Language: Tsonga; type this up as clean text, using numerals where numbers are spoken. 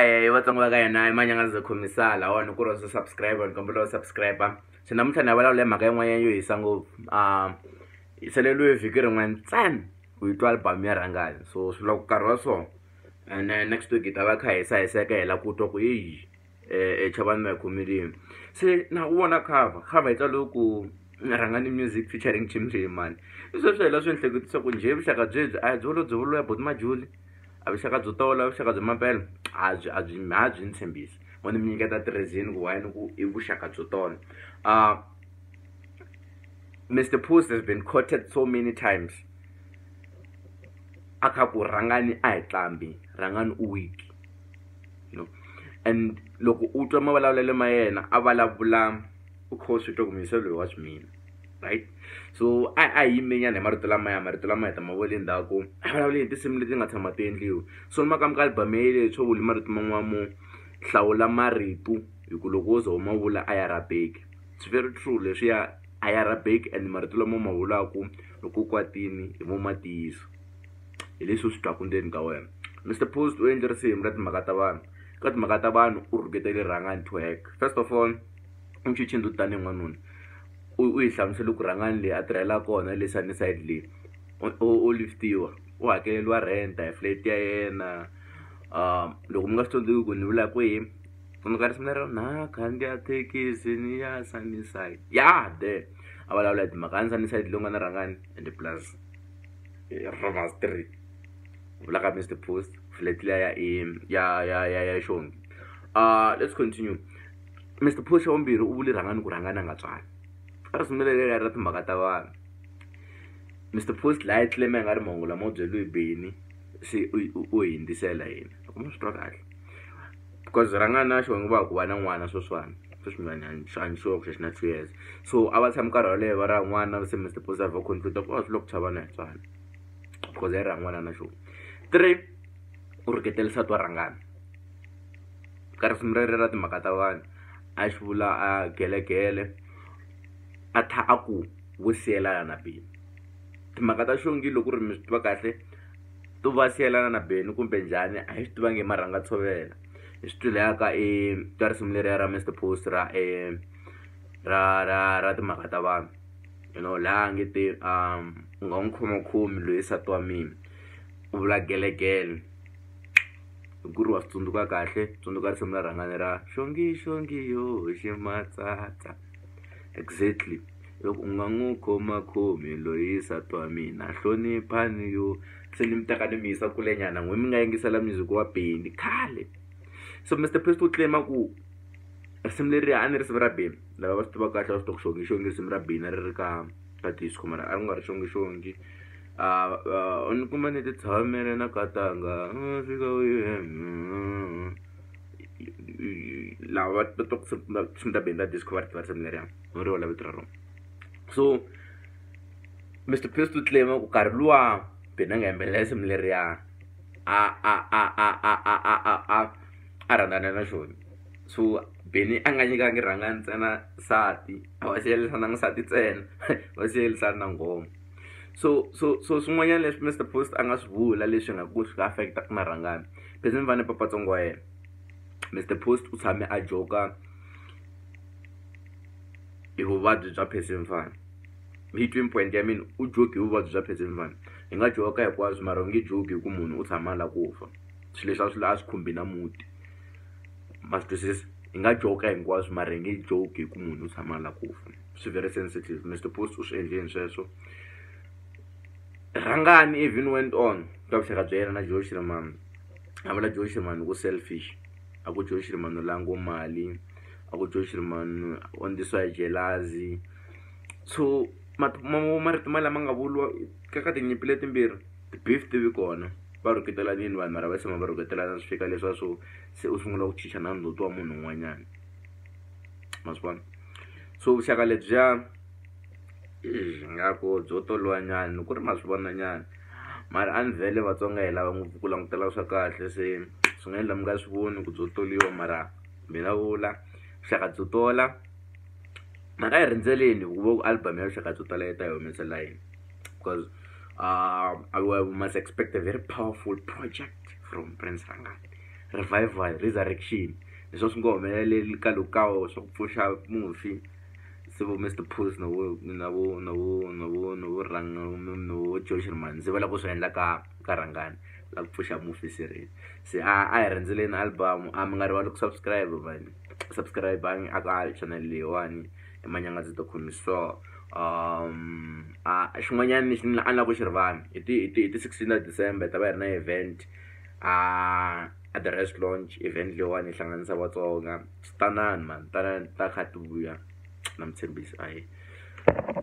Ya Vatsonga va ka hina i Manyangaza khomisa lahawani ku ri swo subscribe ni kombela u subscribe. Se namuntlha ni ya vulavula hi mhaka yin'wanyana yo hisa ngopfu. Hi saleriwe vhiki rin'we ntsena ku yi twa album ya Rhangani, so swi vula ku nkarhi wa so and then next week hi ta va kha hi hisahisa hi lava ku twa ku heyi chavani ma hi khomelini. Se na u vona cover, cover yi tsariwe ku Rhangani Music featuring Chimchimani. I sweswo hi la swi ni hleketisa ku njhe vuxaka byebyi a hi byo byi vuriwa buti Majuli, a vuxaka byo tola, vuxaka bya mampela a byi a byi a byi ni tshembisi. Mo ni mi nyiketa ti-reason ku why ni ku i vuxaka byo tola. Mr Post has been quoted so many times a kha ku Rhangani a hi tlambi, Rhangani u weak, you know. And loko u twa mavulavulelo ma yena a vulavula u kha u swi twa ku muyisa loyi wa swi mina, right? So a hi yimenyana hi marito lamaya, marito lamaya hi ta ma vula endzhaku. A vulavule hi tinsimu leti nga tshama ti endliwa. So ni makamu ka album ya yeleyo swo vula marito man'wana mo hlawula marito hi ku loko wo ze u ma vula a ya rhabeki. It's very true leswiya, a ya rhabeki, and marito lama u ma vulaku loko u kwatini hi mo ma ntiyiso, hi leswi u swi twaku ndzeni ka wena. Mr Post u endle risimu ra Timhaka Ta Vanhu. Ka Timhaka Ta Vanhu u rhuketele Rhangani to heck. First of all, u chichini tanihi n'wanuna, u hi hlamusele ku Rhangani leyi a tirhelaka kona le Sunnyside leyi u liftiwa, u hakeleriwa rent hi flat ya yena. Loko mi nga swi tsundzuki ku ni vula kwihi, tsundzuka risimu lero na khandziya thekisi ni ya Sunnyside ya there. A vulavula hi timhaka Sunnyside lowu nga na Rhangani and plus Roma Street, vula ka Mr Post flat liya ya ya ya ya Xongi. Let's continue. Mr Post xa vumbirhi u vule Rhangani ku Rhangani a nga tswali ka risimu leriya ra Timhaka Ta Vanhu. Mr Post laha yi claim nga ri mahungu lama u byeriwe hi Benny, se u hindzisela yena loko ma swi twa kahle, because Rhangani na Xongi va ha ku va na n'wana sweswiwani, sweswi mina a ni sure ku xi na 2 years. So a va tshami nkarhi wo leha va ri n'wana, se Mr Post a va conclude ku a swi le ku chavana hi tswala because ya ri n'wana na Xongi. 3, u rhuketele nsati wa Rhangani ka risimu rero ra Timhaka Ta Vanhu, a xi vula a gelegele a tlha a ku vo siyelana na Benny. Timhaka ta Xongi loko ku ri mi swi tiva kahle to va siyelana na Benny kumbe njhani a hi swi tivangi hi marhanga tshovela, hi swi twile ya ka ka risimu leriya ra Mr Post ra ra ra ra Timhaka Ta Vanhu, you know, laha nge te u nga n'wi khomakhomi loyi nsati wa mina, u vula gelegele. Hi ku ri wa swi tsundzuka kahle, tsundzuka risimu ra Rhangani ra Xongi Xongi yo ximatsatsa, exactly loko u nga n'wi khomakhomi loyi nsati wa mina, hloniphani yo. Se ni mi teka ni mi yisa kulenyana n'we mi nga yingisela music wa Benny khale. So Mr Post u claim ku risimu leriya a ni risimu ra Benny, lava va swi tivaka kahle va swi tiva ku Xongi Xongi risimu ra Benny a ri ri ka disco, mara a ri nga ri Xongi Xongi. Ni kuma ni ti tshamele na katanga fika lava va twa tinsimu ta Benny ta disco va ri tiva risimu leriya, no rivala vito ra rona. So Mr Post u claim ku nkarhi luwa Benny a nga yimbelela risimu leriya a a a a a a a a a a rhandzana na Xongi. So Benny a nga nyikangi Rhangani ntsena nsati, a va siyerisananga nsati ntsena, va siyerisana na nghoma. So swin'wanyana leswi Mr Post a nga swi vula leswi nga ku swi nga affect-aka na Rhangani, phela ni fane papatsongo wa yena. Mr Post u tshame a joka hi vuvabyi bya Percy Mfana. Mi yi twini point ya mina, u joke hi vuvabyi bya Percy Mfana. Hi nga joka hinkwaswo mara u nge joke hi ku munhu u tshama a lava ku fa, swilo leswi a swi a swi khumbi na muti, ma swi twisisa? Hi nga joka hinkwaswo mara hi nge joke hi ku munhu u tshama a lava ku fa, swi very sensitive. Mr Post u swi endleni sweswo. Rhangani even went on ka vuxaka bya yena na Joe Shirimani, a vula Joe Shirimani ku selfish, a ku Joe Shirimani u langa mali, a ku Joe Shirimani u ondzisiwa hi jealousy. So marito malama nga vuriwa ka tinyimpi letimbirhi, ti-beef ti vi kona, va rhuketelanini vanhu mara va tshama va rhuketelana, swi fika leswiya swo se u sungula ku chicha na ndzhuti wa munhu un'wanyana, ma swi vona? So vuxaka lebyiya ingaku byo toliwa nyana ku ri ma swi vona nyana, mara a ni vhele Vatsonga hi lava ngopfu ku langutela swa kahle, se swi nga endla mi nga swi voni ku byo toliwa, mara mina vula vuxaka byo tola. Mara a hi rindzeleni ku va ku album ya vuxaka byo tala yi ta yi humesela yini, because we must expect a very powerful project from Prince Rhangani. Revival, resurrection hi swona swi ngo humeleli ka lowu swa ku pfuxa mufi se vo Mister Post na vo na vo na vo na vo na vo na vo Joe Shirimani se va lava ku swi endla ka ka Rhangani la ku pfuxa mufi sirheni se a hi rhendzeleni album a mi nga rivali ku subscribe vanhu subscribe a ka channel leyiwani i Manyangatsi the Connoisseur. A xin'wanyana lexi ni a ni lava ku xi rivala hi ti hi ti hi ti 16 ta December hi ta va hi ri na event a at the rest launch event leyiwani yi hlanganisa Vatsonga tanani mani tanani ta kha ti vuya na mi tshembisa ahee.